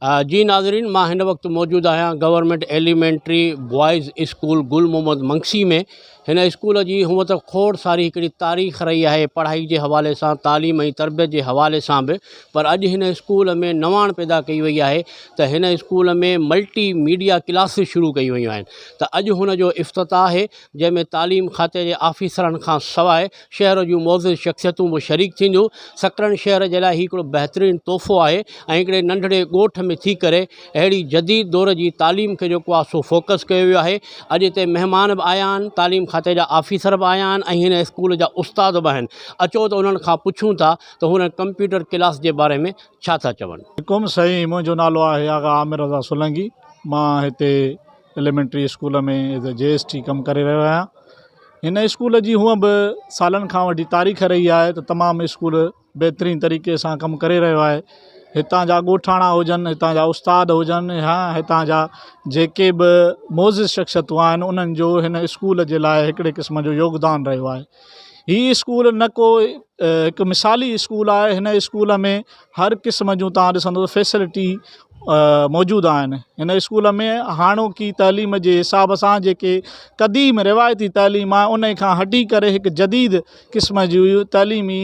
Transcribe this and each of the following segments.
جي ناظرين مان هن وقت موجود آهيان government elementary boys school Gul Muhammad Mangsi ۾ هن اسڪول جي هونء ته کوڙ ساري هڪڙي تاريخ رهي آهي پڙهائي جي حوالي سان تعليم ۽ تربيت جي حوالي سان به پر اڄ هن اسڪول ۾ نواڻ پيدا ڪئي وئي آهي ته هن اسڪول ۾ ملٽي ميڊيا ڪلاسز شروع ڪيون ويون آهن ته اڄ هن جو افتتاح آهي جنهن ۾ تعليم کاتي جي آفيسرن کان سواء شهر جون معزز شخصيتون به شريڪ ٿينديون. سڪرنڊ شهر جي لاء هي هڪڙو بهترين تحفو آهي ۽ هڪڙي ننڍڙي ڳوٺ ۾ ٿي ڪري اهڙي جديد دور جي تعليم کي جيڪو آهي سو فوڪس ڪيو ويو آهي. اڄ هتي مهمان به آيا آهن، تعليم کاتي جا آفيسر به آيا آهن ۽ هن اسڪول جا استاد به آهن. اچو ته انهن کان پڇون ٿا ته هن ڪمپيوٽر ڪلاس جي باري ۾ ڇا ٿا چون. حڪم سائين منهنجو نالو آهي آغا عامر رضا سولنگي مان هتي elementary school ۾ as a G S T ڪم ڪري رهيو آهيان هن اسڪول جي هونء به سالن کان وٺي تاريخ رهي آهي ته تمام اسڪول بهترين طريقي سان ڪم ڪري رهيو آهي هتان جا ڳوٺاڻا هجن هتان جا استاد هجن يا هتان جا جيڪي به معزز شخصيتون آهن انهن جو هن اسڪول جي لاء هڪڙي قسم جو يوگدان رهيو آهي هي اسڪول نه ڪو هڪ مثالي اسڪول آهي هن اسڪول ۾ هر قسم جون توهان ڏسندو ته فيسلٽي موجود آهن هن اسڪول ۾ هاڻوڪي تعليم جي حساب سان جيڪي قديم روايتي تعليم آهي ان کان هٽي ڪري هڪ جديد قسم جون تعليمي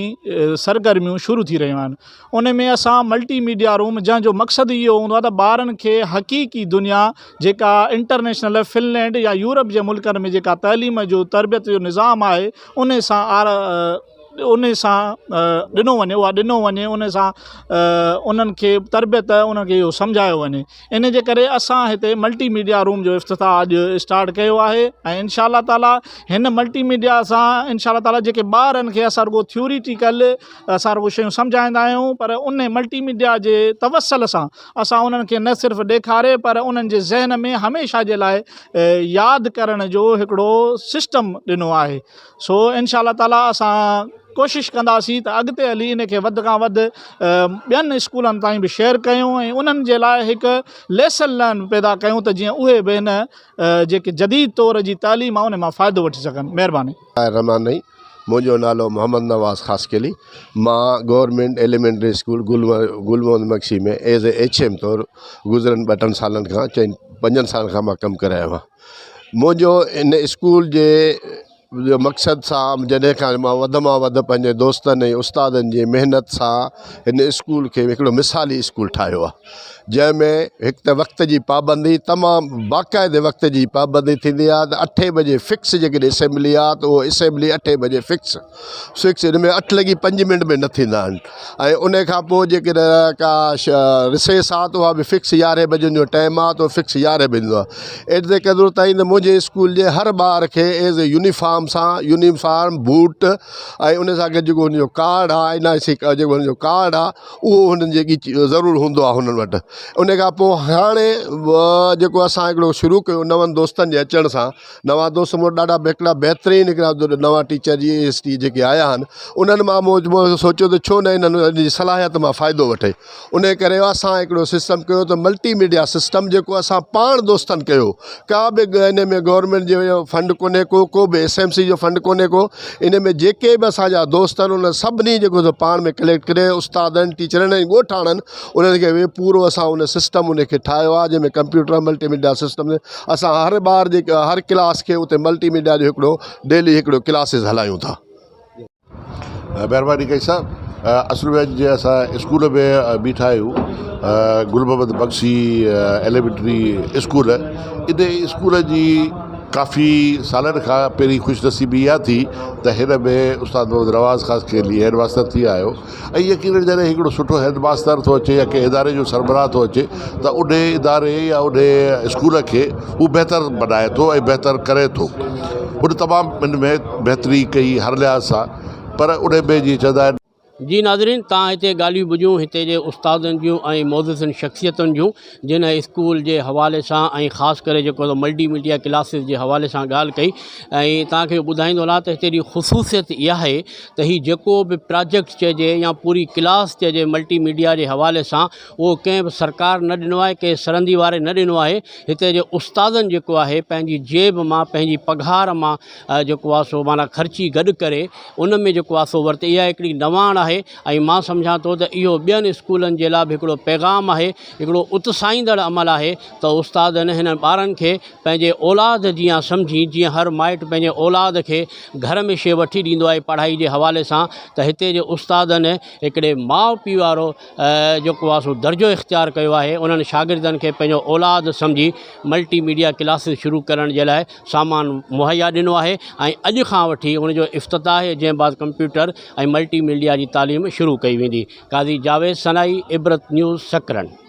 سرگرميون شروع ٿي رهيون آهن ان ۾ اسان ملٽي ميڊيا روم جنهن جو مقصد اهو هوندو آهي ته ٻارن کي حقيقي دنيا جيڪا انٽرنيشنل فنلينڊ يا يورپ جي ملڪن ۾ جيڪا تعليم جو تربيت جو نظام آهي ان سان ان سان ڏنو وڃي اها ڏنو وڃي ان سان انهن کي تربيت انهن کي اهو سمجهايو وڃي ان جي ڪري اسان هتي ملٽي ميڊيا روم جو افتتاح اڄ اسٽارٽ ڪيو آهي ۽ انشاء الله تعالي هن ملٽي ميڊيا سان انشاء الله تعالي جيڪي ٻارن کي اسان رڳو ٿيوريٽيڪل اسان رڳو شيون سمجهائيندا آهيون پر ان ملٽي ميڊيا جي توسل سان اسان انهن کي نه صرف ڏيکاري پر انهن جي ذهن ۾ هميشه جي لاء ياد ڪرڻ جو هڪڙو سسٽم ڏنو آهي سو انشاء الله تعالي اسان ڪوشش ڪنداسين ته اڳتي هلي ان کي وڌ کان وڌ ٻين اسڪولن تائين به شيئر ڪيون ۽ انهن جي لاء هڪ ليسن لرن پيدا ڪيون ته جيئن اهي به هن جيڪي جديد طور جي تعليم آهي ان مان فائدو وٺي سگهن مهرباني. الله الرحمٰن الرحيم منهنجو نالو محمد نواز خاصخيلي مان government elementary school Gul Gul Muhammad Magsi ۾ as a H M طور گذريل ٻه ٽن سالن کان چئن پنجن سالن کان مان ڪم ڪري رهيو آهيان منهنجو ان اسڪول جي مقصد سان جڏهن کان مان وڌ مان وڌ پنهنجي دوستن ۽ استادن جي محنت سان هن اسڪول کي هڪڙو مثالي اسڪول ٺاهيو آهي جنهن ۾ هڪ ته وقت جي پابندي تمام باقاعدي وقت جي پابندي ٿيندي آهي ته اٺين بجي فڪس جيڪڏهن اسيمبلي آهي ته اهو اسيمبلي اٺين بجي فڪس فڪس ان ۾ اٺ لڳي پنج منٽ به نه ٿيندا آهن ۽ ان کان پوء جيڪڏهن ڪا رسيس آهي ته اها به فڪس يارهين بجي جو ٽائيم آهي ته فڪس يارهين بجي ايندو آهي ايتري قدر تائين ته منهنجي اسڪول جي هر ٻار کي ايز اي يونيفارم سان يونيفارم بوٽ ۽ ان سان گڏ جيڪو هن جو ڪارڊ آهي اين آء سي جيڪو هن جو ڪارڊ آهي اهو هنن جي ڳچي ضرور هوندو آهي هنن وٽ ان کان پوء هاڻي جيڪو اسان هڪڙو شروع ڪيو نون دوستن جي اچڻ سان نوان دوست مون وٽ ڏاڍا هڪڙا بهترين هڪڙا نوان ٽيچر جي ايس ٽي جيڪي آيا آهن انهن مان مون سوچيو ته ڇو نه انهن جي صلاحيت مان فائدو وٺي ان ڪري اسان هڪڙو سسٽم ڪيو ته ملٽي ميڊيا سسٽم جيڪو اسان پاڻ دوستن ڪيو ڪا به ان ۾ گورنمينٽ جو فنڊ ڪونهي ڪو ڪو به ايس ايم سي جو فنڊ ڪونهي ڪو ان ۾ جيڪي به اسانجا دوست آهن انهن سڀني جيڪو سو پاڻ ۾ ڪليڪٽ ڪري استادن ٽيچرن ۽ ڳوٺاڻن انهن کي به پورو اسان ان سسٽم ان کي ٺاهيو آهي جنهن ۾ ڪمپيوٽر ملٽي ميڊيا سسٽم اسان هر ٻار جي هر ڪلاس کي اتي ملٽي ميڊيا جو هڪڙو ڊيلي هڪڙو ڪلاسز هلايون ٿا. مهرباني ڪئي صاحب اصل ۾ اڄ جي اسان اسڪول ۾ بيٺا آهيون گل محمد بخشي ايليمينٽري اسڪول ان اسڪول جي ڪافي سالن کان پهرين خوش نصيبي اها ٿي ته هن ۾ استاد محمد نواز خاصخيلي هيڊ ماستر ٿي آيو ۽ يقينن جڏهن هڪڙو سٺو هيڊ ماستر ٿو اچي يا ڪنهن اداري جو سربراهه ٿو اچي ته ان اداري يا ان اسڪول کي هو بهتر بنائي ٿو ۽ بهتر ڪري ٿو هن تمام ان ۾ بهتري ڪئي هر لحاظ سان پر ان ۾ جيئن چوندا آهن. جي ناظرين تان هتي ڳالهيون ٻڌيون هتي جي استادن جون ۽ معززن شخصيتن جون جن اسڪول جي حوالي سان ۽ خاص ڪري جيڪو ملٽي ميڊيا ڪلاسز جي حوالي سان ڳالهه ڪئي ۽ توهان کي ٻڌائيندو هلان ته هتي جي خصوصيت اها آهي ته هي جيڪو به پراجيڪٽ چئجي يا پوري ڪلاس چئجي ملٽي ميڊيا جي حوالي سان اهو ڪنهن به سرڪار نه ڏنو آهي ڪنهن سرندي واري نه ڏنو آهي هتي جي استادن جيڪو آهي پنهنجي جيب مان پنهنجي پگهار مان جيڪو آهي سو معنيٰ خرچي گڏ ڪري ان ۾ جيڪو آهي سو ورتي اها هڪڙي نواڻ آهي. آهي ۽ مان سمجهان ٿو ته اهو ٻين اسڪولن جي لاء به هڪڙو پيغام آهي، هڪڙو اتساهيندڙ عمل آهي ته استادن هنن ٻارن کي پنهنجي اولاد جيان سمجهي جيئن هر مائٽ پنهنجي اولاد کي گهر ۾ شيء وٺي ڏيندو آهي پڙهائي جي حوالي سان ته هتي جي استادن هڪڙي ماء پيء وارو جيڪو آهي سو درجو اختيار ڪيو آهي انهن شاگردن کي پنهنجو اولاد سمجهي ملٽي ميڊيا ڪلاسز شروع ڪرڻ جي لاء سامان مهيا ڏنو آهي ۽ اڄ کان وٺي ان جو افتتاح آهي جنهن بعد ڪمپيوٽر ۽ ملٽي ميڊيا جي تعليم شروع ڪئي ويندي قاضي جاويد سنائي عبرت نيوز سڪرنڊ.